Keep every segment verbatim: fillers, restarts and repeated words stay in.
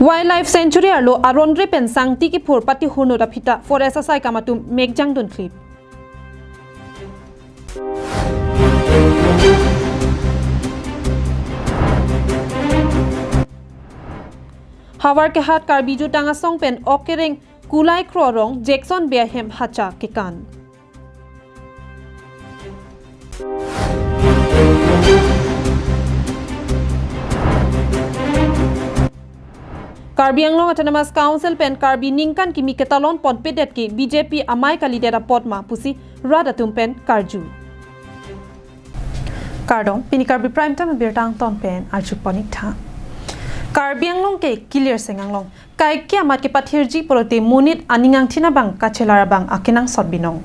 Wildlife Sanctuary arlo aron re pen sangti kiphur patihunut aphi ta forest asaikam atum mekjang dun khlip. Havar kehat Karbi jutang asong pen ok kereng kulai krorong Jackson Bey ahem hacha kekan. Karbi Anglong Autonomous Council pen Karbi ningkan kimi ketalon ponpedet ke B J P amei kalidet apot ma pusi rat atum pen karju. Kardom, pini Karbi Prime Time abirta angton pen arju pon ik tha. Karbi Anglong ke kilir seng anglong. Kaike amat kepathirji pulote monit aning angthin abang kachelar abang akenangsot binong.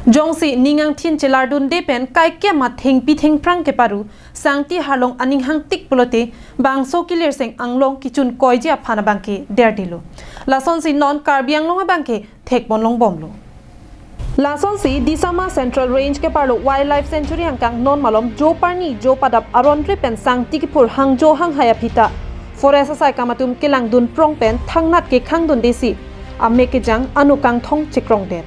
Jongsi ning angthin chelar dunde pen kaike amat thengpi thengphrang keparu sangti harlong aning hangtik pulote bangso kilir seng anglong kechun koiji aphan abang ke derdelo. Lasonsi non Karbi Anglong abang ke thekpon longbomlo. Lasonsi Disama Central Range keparlo Wildlife Sanctuary angkang non malom jo parni jo padap aron re pen sangti kiphur hangjo hanghai aphi ta forest asaikam atum kelang dun prong pen thangnat kekhang dundesi amek kejang ano kangthong chekrongdet.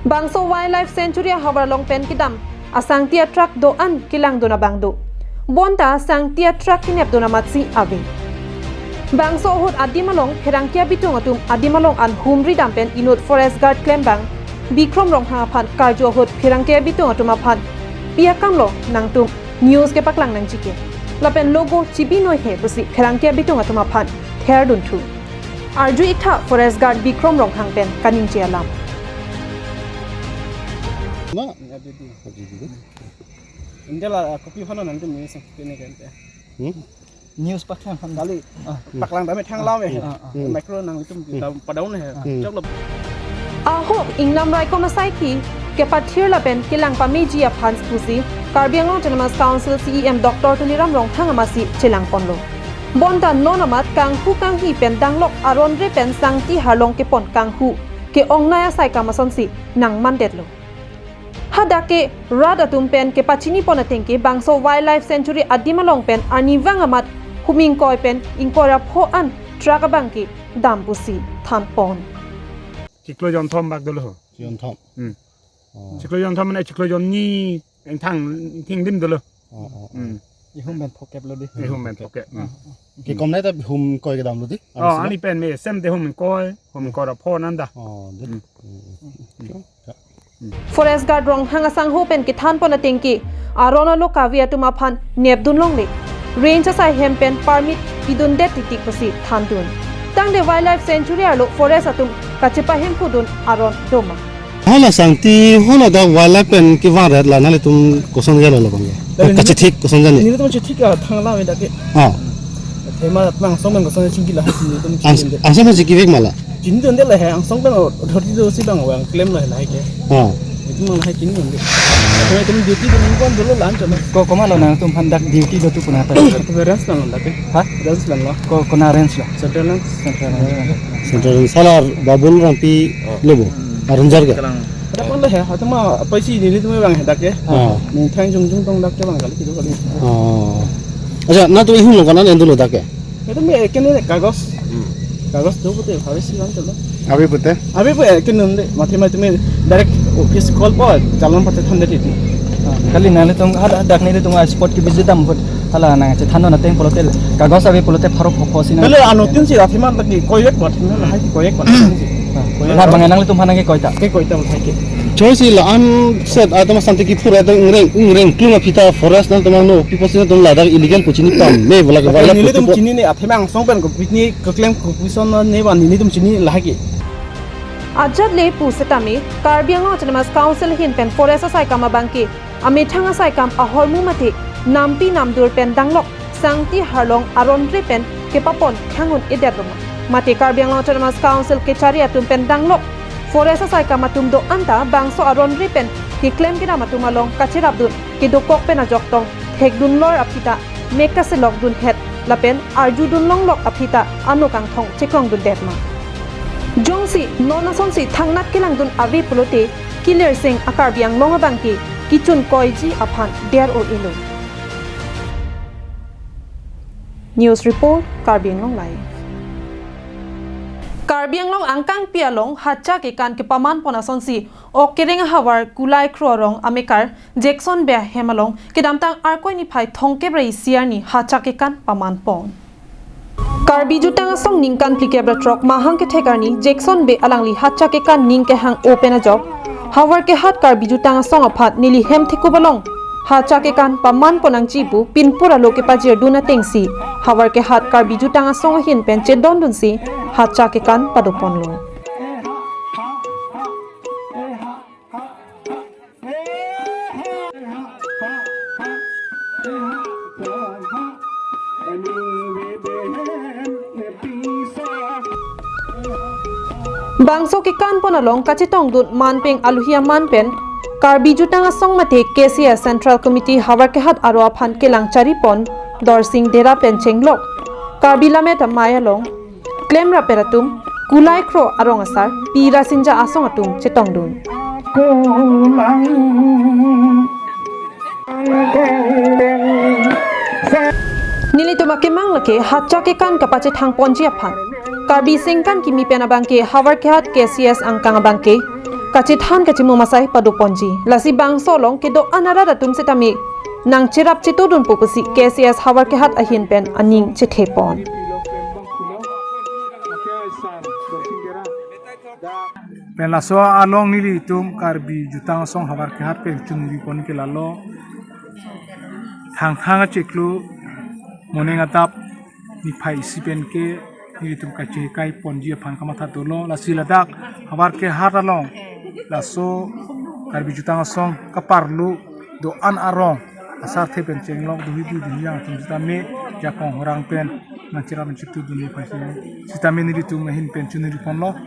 Bangso Wildlife Sanctuary ahavar along pen kedam asangti atruck do-an kelang dun abang do. Bonta sangti atruck kenep dun amatsi ave. Bangso ahut adim along pherangke abitung atum adim along an humri dam pen inut forest guard klembang Bikrom Ronghang aphan karju ahut pherangke abitung atum aphan pi akam lo nangtum news kepaklang nangji ke. Lapen logo chibi noi he pusi pherangke abitung atum aphan ther dun thu. Arju ik tha forest guard Bikrom Ronghang pen kaningje alam. Ma? India la kopi phano nangtum news pini kan te. Hmm? News paklang phano. Kali, ah, paklang dame thang lam eh. Ah, ah. Hmm. Micro nangtum Hmm. kita padaun eh. Hmm. Chok lo. Ahok ingnam raikom asaiki kepathir lapen kelang pameji aphan pusi Karbi Anglong Autonomous Council C E M Doctor Tuliram Ronghang amatsi chelang ponlo. Bonta non amat kanghu kanghi pen danglok aron re pen sangti harlong kepon kanghu ke-ongnei asaikam asonsi nangmandetlo. Hadak ke rat atum pen kepachini pon ateng ke bangso Wildlife Sanctuary adim along pen arnivang amat hum ingkoi pen ingkoi ra pho an truck abang ke dam pusi than pon. Chiklo jonthom bak dolo ho. Jonthom. Hmm. Oh. Chiklo jonthom mane chiklo jonni engthang thing dim dolo. Oh, oh, oh. Hmm. Ihum pen phokep lo di. Ihum pen phokep. Hmm. Ke kom nai ta hum koi kedam lo di? Oh, ani pen me sem te hum koi, hum koi ra pho nanda. Oh, di. Hmm. Hmm. Forest Guard Ronghang asangho pen kethan pon ateng ke aron alo kave atum aphan nepdun longle. Range asai hem pen permit pidundet titik pusi thandun. Tangte Wildlife Sanctuary arlo forest atum kachepahemphu dun aron doma. Hala sangti, hala dak wildlife pen kevang ret la nanglitum koson jalo labang ya. Dari Kachethik koson jani. Nelitum chethik athang la me dak ke. Ah. Thema angsong pen koson chingki la hai nelitum Ang-, chingki. Angsong pen chingki vek mala. Chini dunde la hai angsong pen authority do si bang wang claim la hai ke. Ah. Itum la hai chini dunde. Thema itum duty dun kon dolo lan chalo. Ko komat lo nangtum aphan dak duty do tu puna ta. Range la lo dak ke. Ha? Range la lo. Ko kona range lo. Central range. Central range. Central range. Hala Babul Rongpi lo bo. Arunjar ke? Ada pun lah ya, atau mah apa sih nelitum bang dak ke? Ah. Mengthang jongjong tong dak ke bang kali gitu kali. Oh. Acha, nangtum ihum lo kona nang dolo dak ke? Itu me kene kagos. Hmm. Kagos do pute, habis sih kan tuh. Abi pute? Abi pute kene nde, mati mati me direct office call po, jalan pate than de titi. Ah, kali nanglitum hadak, hadak nelitum spot ke visit dam put. Hala nangchethan non ateng pulote kagos ave pulote pharo pho pho si nang. Kali ano tin si athema lagi koyek bat, athema lahai koyek bat. Ah, koyek. Lahat bang nanglitum aphan nangkekoi ta. Kekoi ta lahai ke. Choi si la-an set atum sangti kiphur atum ingreng, ingreng klung aphi ta forest nangtum no people si nangtum ladak illegal pu chini pame, bola ke wala nelitum putu po. Chinine athema angsong pen ko pini keklem ko puson ne ba nelitum chini lahai ke. Ajat le pu setame Karbi Anglong Autonomous Council ahin pen forest asaikam abang ke amethang asaikam ahormu mate nampi namdur pen danglok sangti harlong aron re pen kepapon khangun edet lo ma. Mate Karbi Anglong Autonomous Council kechari atum pen danglok forest asaikam atum do-an ta bangso aron re pen keklem kedam atum along kacherapdun kedokok pen ajok tong thekdun lor aphi ta mek kaselok dunhet lapen arjudun longlok aphi ta ano kangthong chekrong dundet ma. Jongsi non asonsi thangnat kelangdun ave pulote kilir seng a Karbi Anglong abang ke kechun koiji aphan der o elo. News report, Karbi Anglong Live. Karbi Anglong angkangpi along hacha kekan kepaman pon asonsi, ok kereng ahavar Kulai Kro arong amekar Jackson Bey ahem along kedamtang Arkoi niphai thomkep ra isi arni hacha kekan paman pon. Karbi Jutang Asong ningkan phlikep ra throk mahang kethek arni Jackson Bey alangli hacha kekan ning kehang-o pen ajok, Havarkehat Karbi Jutang Asong aphan neli hem thekup along hacha kekan paman pon nangji pu pinpur alo kepajirdun atengsi, Havarkehat Karbi Jutang Asong ahin pen chedondunsi hacha kekan padoponlo. Bangso kekan pon along kachetongdun manpeng aluhi aman pen Karbi Jutang Asong mate K C S Central Committee Havarkehat aro aphan kelang chari pon Dorsing Dera pen chenglok Karbi Lammet Amei along klemrap-et atum, Kulai Kro arong asar Pi Rasinja Asong atum chetongdun. Nelitum akemang lake hacha kekan kapachethang ponji aphan. Karbi sengkan kimi pen abangke Havarkehat K C S angkang abangke kachethan kachimum asai padoponji. Lasi bangso along kedo-an arat atum setame nangcherap chetudunpo pusi K C S Havarkehat ahin pen aning chethepon. Pen laso along nelitum Karbi Jutang Asong Havarkehat pen chunri pon ke lalo. Thangthang achiklo moning adap niphai isi pen ke nelitum kachekai ponji aphan kamatha dolo, lasi ladak Havarkehat along laso Karbi Jutang Asong kaparlo do-an arong asarthe pen chenglok duhi du duhi yang atum sitame jakong horang pen nangcherap nangchetudun aphan sitame nelitum ahin pen chunri ponlo.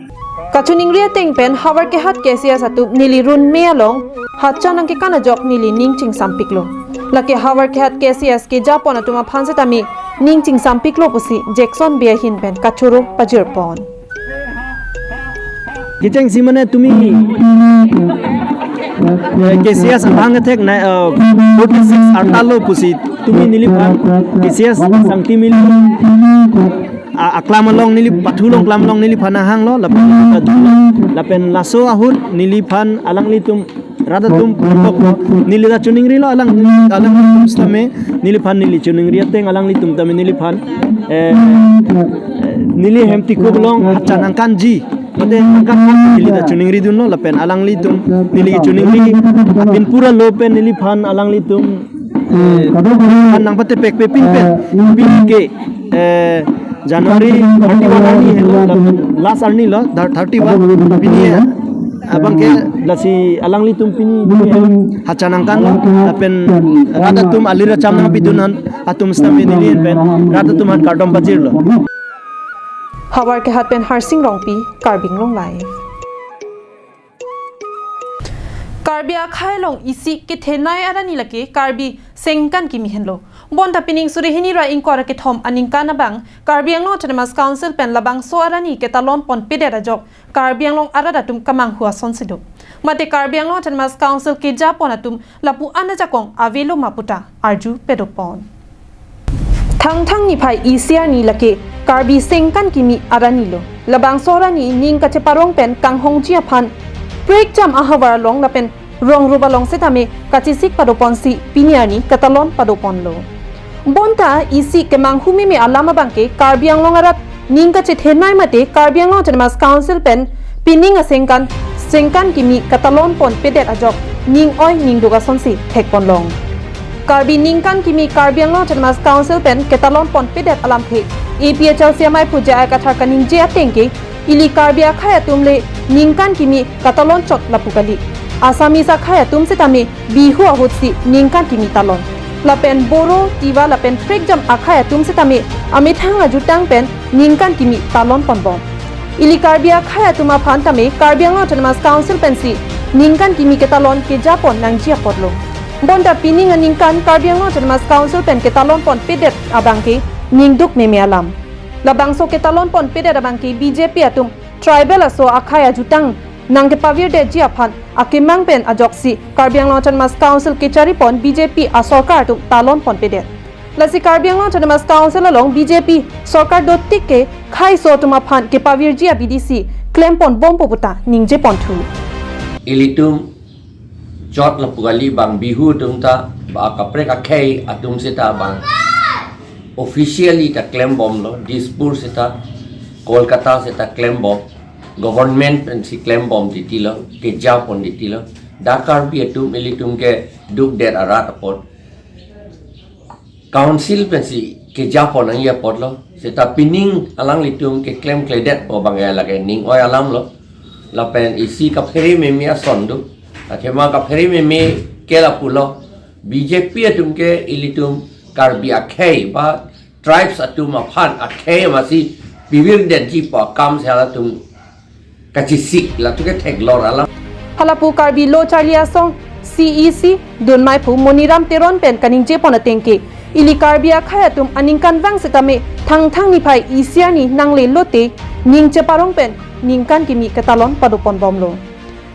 Kachoningri ateng pen Havarkehat K C S atum neli runme along hacha nangkekan ajok neli ning chingsampiklo. Lake Havarkehat K C S kejapon atum aphan setame ning chingsampiklo pusi Jackson Bey ahin pen kachoro pajirpon. Kechengsi mane tumi, eh, K C S abang athek na, eh, forty six arta lo pusi tumi neliphan K C S sangti mil a, aklam along neli pathu long klam along neliphan ahanglo lapen, lapen laso ahut neliphan alanglitum rat atum tok neli ta choningrilo alang, alanglitum sitame neliphan neli choningri ateng alanglitum tame neliphan, eh, eh, neli hem thekup along hacha nangkanji mate nangkan neli ta choningridunlo lapen alanglitum neli choningri apin pura lo pen neliphan alanglitum, eh, nangpatepek pe pin pen pin ke, eh, January thirty-one arni helo, last arni lo, thir-, thirty-one, pini abangke lasi alanglitum pini hacha nangkanlo, lapen rat atum alir acham nangpidun an atum sitame neli pen rat atum an kardom pajirlo. Havarkehat pen Harsing Rongpi, Karbi Anglong Live. Karbi akhei along isi kethenei arani lake Karbi sengkan kimi henlo. Bonta pining suri hini ra ingkoi ra kethom aningkan abang Karbi Anglong Autonomous Council pen labangso arani ketalon ponpedet ajok Karbi Anglong arat atum kamanghu asonsi do. Mate Karbi Anglong Autonomous Council kejapon atum lapu-an ajakong avelo ma puta arju pedopon. Thangthang niphai isi arni lake Karbi sengkan kimi arani lo. Labangso arani ning kacheparong pen kanghongji aphan prekjam ahavar along lapen rongrup along setame kachesik padoponsi pini arni ketalon padoponlo. Bonta isi kemanghu meme alam abangke Karbi Anglong arat ning kachethenei mate Karbi Anglong Autonomous Council pen pining asengkan sengkan kimi ketalon ponpedet ajok ning oi ning duk asonsi thekponlong. Karbi ningkan kimi Karbi Anglong Autonomous Council pen ketalon ponpedet alamthe A P H L C amei phu J I Kathar kaningje ateng ke ili Karbi akhei atum le ningkan kimi ketalon chot lapu kali. Assamese akhei atum setame Bihu ahutsi ningkan kimi talon. Lapen Boro, Tiwa lapen prekjam akhei atum setame amethang ajutang pen ningkan kimi talon ponbom. Ili Karbi akhei atum aphan tame Karbi Anglong Autonomous Council pensi ningkan kimi ketalon kejapon nangji apotlo. Bonta pining aningkan Karbi Anglong Autonomous Council pen ketalon ponpedet abangke ning duk meme alam. Labangso ketalon ponpedet abangke B J P atum tribal aso akhei ajutang nangkepavirdetji aphan akemang pen ajoksi Karbi Anglong Autonomous Council kecharipon B J P asorkar atum talon ponpedet. Lasi Karbi Anglong Autonomous Council along B J P sorkar dotik ke khaiso atum aphan kepavirji abidi si klempon bompo puta ningjeponthu. Ilitum chot lapu kali, bang Bihu atum ta ba kaprek akhei atum seta bang officially ta klembomlo, Dispur seta, Kolkata seta klembom, government pensi klembom titilo, kejapon titilo. Dak Karbi atum ilitum ke dukdet arat apot Council pensi kejapon nangji apotlo. Seta pining alanglitum keklemkledetpo abang ya lake ning oi alamlo. Lapen isi kaphere meme ason do. Athema kaphere meme ke lapulo. B J P atum ke ilitum Karbi akhei ba tribes atum aphan akhei masi pivirdetji pu akam si halatum kachesik, latum ke theklor alam. Halapu Karbi Lo Charli Asong C E C dunmai phu Moniram Teron pen kaningjepon ateng ke, ili Karbi akhei atum aningkanvang setame Thangthang niphai isi arni nanglelote ning cheparong pen ningkan kimi ketalon padoponbomlo.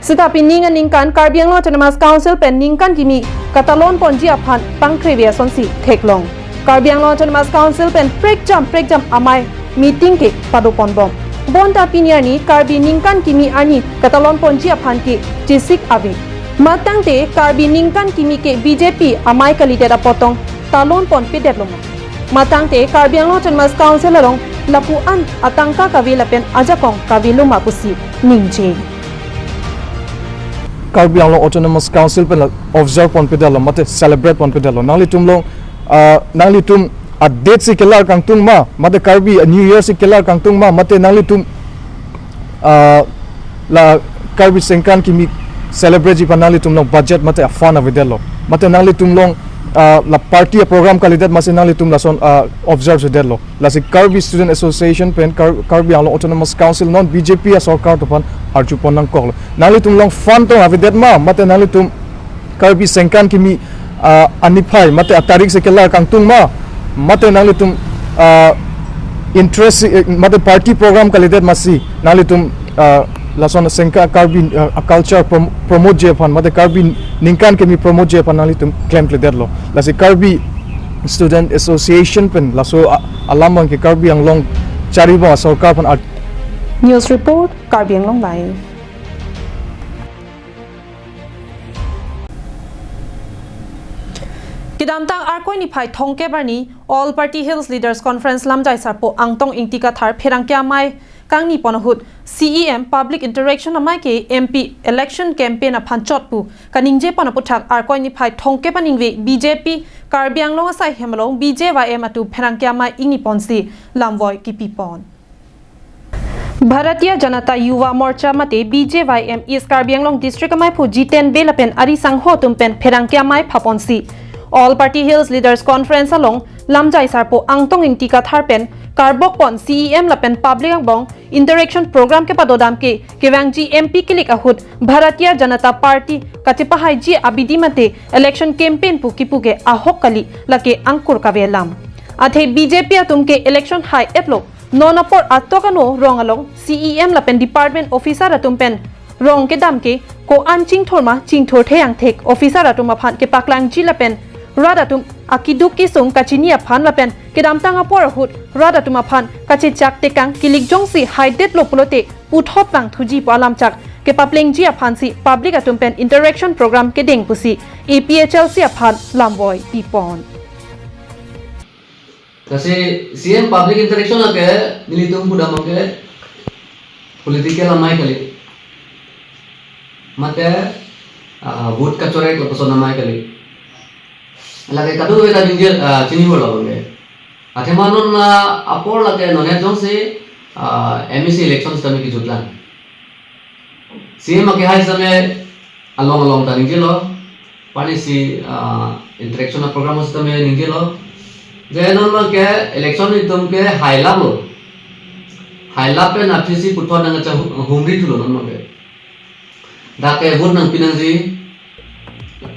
Seta pining aningkan Karbi Anglong Autonomous Council pen ningkan kimi katalonponji aphan pangkreve asonsi theklong. Karbi Anglong Autonomous Council pen prekjam prekjam amei meeting ke padoponbom. Bonta pini arni Karbi ningkan kimi arni katalonponji aphan ke chesik ave. Mat tangte Karbi ningkan kimi ke B J P amei kalidet apot tong talonponpedetlo ma? Mat tangte Karbi Anglong Autonomous Council along lapu-an atangka kave lapen ajakong kavelo ma pusi ningje. Karbi Anglong Autonomous Council pen la observe ponpedetlo mate celebrate ponpedetlo. Nanglitum along, ah, nanglitum a-date si kelar kangtung ma, mate Karbi a-New Year si kelar kangtung ma, mate nanglitum, ah, la Karbi ningkan kimi celebrate ji aphan nanglitum along budget mate a-fund avedetlo, mate nanglitum along, ah, la party a-program kalidet masi nanglitum lason, ah, observe sedetlo. Lasi Karbi Student Association pen Kar-, Karbi Anglong Autonomous Council non B J P asorkar atum aphan arjupon nangkoklo. Nanglitum along fund tong avedet ma, mate nanglitum Karbi ningkan kimi, ah, aniphai mate atarik si kelar kangtung ma, mate nanglitum, ah, interest, eh, mate party program kalidet masi nanglitum, ah, lason ningkan Karbi, ah, culture prom-, promote ji aphan mate Karbi ningkan kimi promote ji aphan nanglitum klemkledetlo. Lasi Karbi Student Association pen laso a-, alam abang ke Karbi Anglong charibang asorkar aphan ar- News report, Karbi Anglong Live. Kedamtang Arkoi niphai thomkep arni All Party Hills Leaders Conference lamjai sarpo Angtong Ingti Kathar pherangke amei kangnipon ahut C E M Public Interaction amei ke M P election campaign aphan chot pu kaningjepon aputhak Arkoi niphai thomkep aningve B J P Karbi Anglong asai hem along B J Y M atum pherangke amei ingniponsi lamvoi kipipon. Bharatiya Janata Yuva Morcha mate B J Y M East Karbi Anglong District amei phu Jiten Bey lapen ari sangho atum pen pherangke amei phaponsi All Party Hills Leaders Conference along lamjai sarpo Angtong Ingti Kathar pen karbokpon C E M lapen public angbong interaction program kepadodam ke kevangji M P kilik ahut Bharatiya Janata Party kachepahaiji abidi mate election campaign pu kipu ke ahok kali, lake angkur kave alam. Athe B J P atum ke election hai-etlo. Non apor atok ano rong along C E M lapen department officer atum pen rong kedam ke ko-an chingthur ma chingthurthe angthek officer atum aphan kepaklangji lapen rat atum akeduk kesung kachini aphan lapen kedamtang apor ahut rat atum aphan kachechak tekang kilik jongsi haidetlo pulote puthot vangthuji pu alamchak kepaplengji aphansi public atum pen interaction program kedeng pusi A P H L C aphan lamvoi pipon. Lasi C M public interaction lake nelitum pudam ke political amei kali. Mate, ah, vote kachorek lapuson amei kali. Lake kadokave ta ningje, ah, chini bor labang ke. Athema non, ah, apor lake non ya jongsi, ah, M A C election sitame kejutlang. C M akehai sitame along along ta ningjelo, pani si, ah, interaction a program sitame ningjelo. Je non abang ke election itum ke hailaplo. Hailap pen aphi si puthot nangkachehumri thulo non abang ke. Dak ke vote nangpi nangji,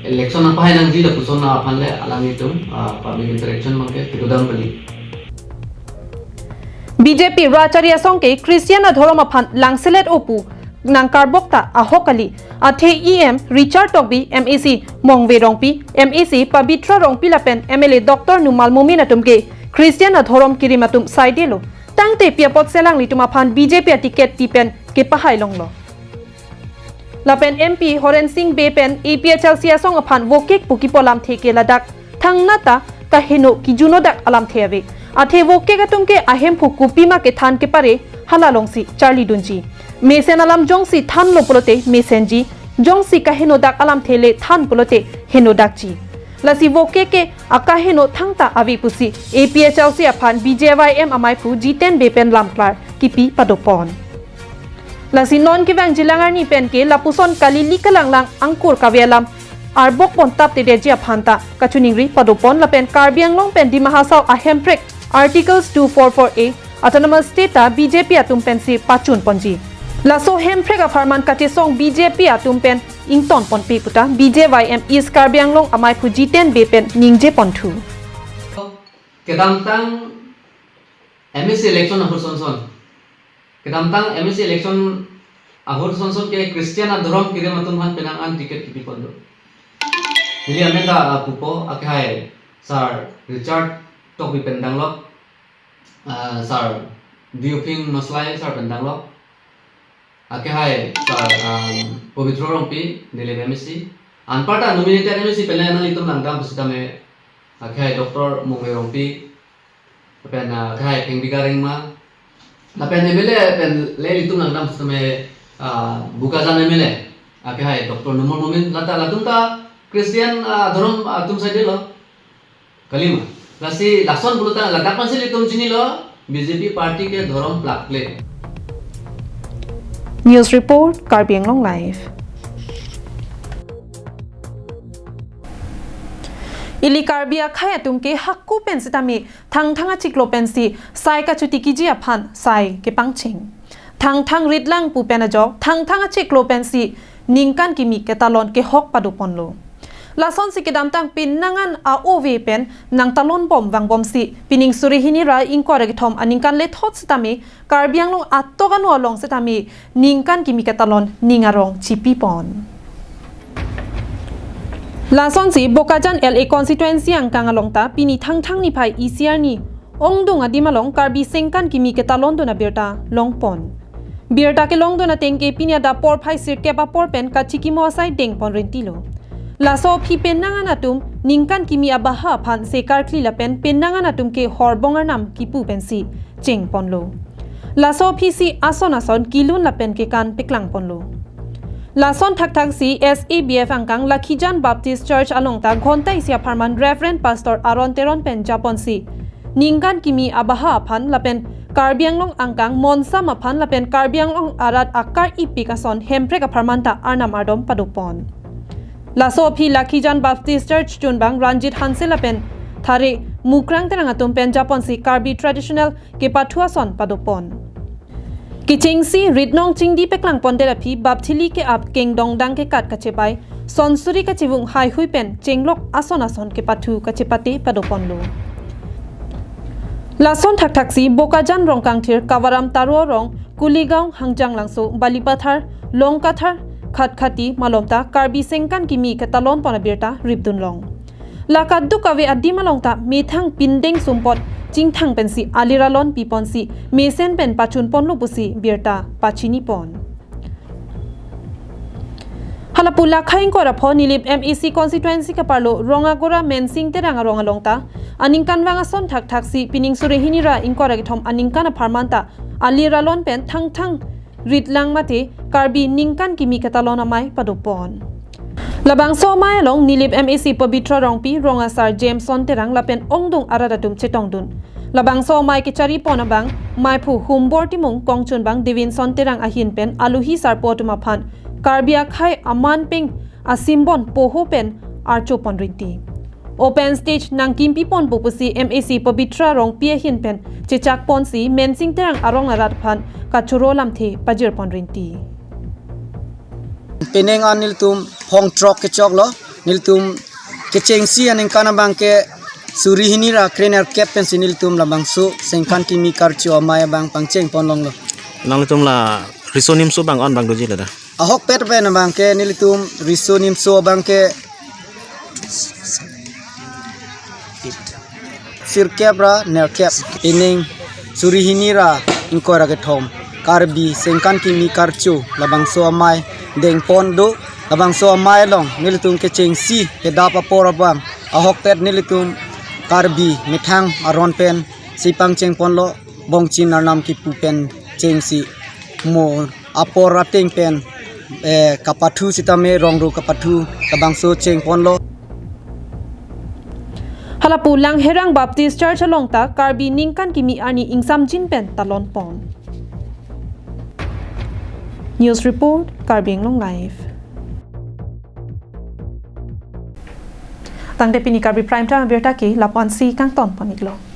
election nangpahai nangji lapuson aphan le alanglitum, ah, public interaction abang ke kedodam kali. B J P Rachari Asong ke Christian adhorom aphan langselet-o pu nangkarbok ta ahok kali. Athe E M Richard Tokbi, M A C Mongve Rongpi, M A C Pabitra Rongpi lapen M L A Doctor Numal Momin atum ke Christian adhorom kirim atum saidelo. Tangte pi apotsi alanglitum aphan B J P aticket ti pen kepahai longlo. Lapen M P Horen Sing Bey pen A P H L C asong aphan vokek pu kipu alamthe ke ladak thangnat ta kaheno kijunodak alamthe ave. Athe vokek atum ke ahemphu kopima kethan kepare hala alongsi charlidunji. Mesen alam jongsi thanlo pulote mesenji, jongsi kahenodak alamthe le than pulote henodakji. Lasi vokek ke akaheno thangta ave pusi A P H L C aphan B J Y M amaiphu Jiten Bey pen lamklar kipi padopon. Lasi non kevangjilang arni pen ke lapuson kali li kalanglang angkur kave alam arbok pon tap tedeji aphan ta kachiningri padopon lapen Karbi Anglong pen Dima Hasao ahemprek Articles two four four A Autonomous State ta B J P atum pensi pachun ponji. Laso hemprek apharman kachesong B J P atum pen ington ponpe puta B J Y M East Karbi Anglong amaiphu Jiten Bey pen ningje ponthu. Kedamtang M A C election ahut sonson. Kedamtang M A C election ahut sonson ke Christian adhorom kirim atum aphan penang an ticket kipi ponlo. Neli amen ta, ah, pupo, akehai Sir Richard Tokbi pen danglo, ah, Sir Dioping Noslai Sir pen danglo, akehai Sir, um, Pabitra Rongpi, Nilip M A C. Anparta nominated M A C pen le nanglitum langdam pusitame, akehai Doctor Mongve Rongpi, lapen, ah, akehai Pengbi Karengma, lapen M L A pen le ilitum langdam pusitame, ah, Bokajan M L A, akehai Doctor Numal Momin, lata latum ta Christian, ah, adhorom, ah, atum saidelo. Kalima. Lasi lason pulo ta ladak pensi ilitum chinilo, B J P party ke dhorom plakple. News report, Karbi Anglong Live. Ili Karbi akhei atum ke hako pen sitame Thangthang achiklo pensi sai kachutikiji aphan sai kepangcheng. Thangthang ritlang pu pen ajok Thangthang achiklo pensi ningkan kimi ketalon kehok padoponlo. Lasonsi kedamtang penang an a-ove pen nangtalon bom vangbomsi pining suri hini ra ingkoi ra kethom aningkan lethot sitame Karbi Anglong atok anu along sitame ningkan kimi ketalon ning arong chipipon. Lasonsi Bokajan L A constituency angkang along ta pini Thangthang niphai isi arni ongdung adim along Karbi sengkan kimi ketalondun abirta longpon. Birta kelongdun ateng ke pini adap porphai sirkep apor pen kachikimo asai dengpon rintilo. Laso aphi penang an atum ningkan kimi abaha aphan se karkli lapen penang an atum ke horbong arnam kipu pensi chengponlo. Laso aphisi ason ason kilun lapen kekan peklangponlo. Lason thakthaksi S A B F angkang Lakhijan Baptist Church along ta ghonta isi apharman Reverend Pastor Aaron Teron pen japonsi ningkan kimi abaha aphan lapen Karbi Anglong angkang monsam aphan lapen Karbi Anglong arat akar ipik ason hemprek apharman ta arnam ardom padopon. Laso aphi Lakhijan Baptist Church chunbang Ranjit Hanse lapen Thare Mukrang Terang atum pen japonsi Karbi traditional kepathu ason padopon. Kechengsi ritnong chingdi peklangpondet aphi bapthili ke-ap kengdong dang kekat kachepai, sonsuri kachevung haihui pen chenglok ason ason kepathu kachepate padoponlo. Lason thakthaksi Bokajan Rongkangthir, Kavaram Taro Rong, Kuligaon, Hangjang Langso, Balipathar, Longkathar, Khatkhati malom ta Karbi sengkan kimi ketalonpon abirta ripdunlong. La kaduk ave adim along ta methang pindeng sumpot chingthang pensi alir alon piponsi mesen pen pachunponlo pusi birta pachinipon. Hala pu lakhai ingkoi ra pho Nilip M A C constituency kaparlo Rongagora Mensing Terang arong along ta aningkanvang ason thakthaksi pining suri hini ra ingkoi ra kethom aningkan apharman ta alir alon pen Thangthang ritlang mate Karbi ningkan kimi ketalon amei padopon. Labangso amei along Nilip M A C Pabitra Rongpi, Rong Asar Jameson Terang lapen ongdung arat atum chetongdun. Labangso amei kecharipon abang meiphu Humbor Timung, kongchunbang Davidson Terang ahin pen alohi sarpo atum aphan Karbi akhei aman peng asimbon poho pen archopon rinti. Open stage nangkimpiponpo pusi M A C Pabitra Rongpi ahin pen chechakponsi Mensing Terang arong arat aphan kachoro lamthe pajirpon rinti. Penang an nelitum phong throk kechoklo, nelitum kechengsi aningkan abang ke suri hini ra krenerkep pensi nelitum labangso sengkan kimi karcho amei abang pangchengponlonglo. Nanglitum la Riso nimso abang ko-an abang doji lada? Ahokpet pen abang ke nelitum riso nimso abang ke sirkep ra nerkep, pining suri hini ra ingkoi ra kethom, Karbi Sengkan Kimi Karcho labangso amei dengpon do. Labangso amei along nelitum kechengsi kedap apor abang ahokpet nelitum Karbi methang aron pen si pangchengponlo, bongchin arnam kipu pen chengsi mo apor ateng pen, eh, kapathu sitame rong ro kapathu labangso chengponlo. Halapu Langherang Baptist Church along ta Karbi Ningkan Kimi arni ingsamjin pen talonpon. News report, Karbi Anglong Live. Tangte pini Karbi Prime Time abirta ke lapu-an si kangtonpon-iklo.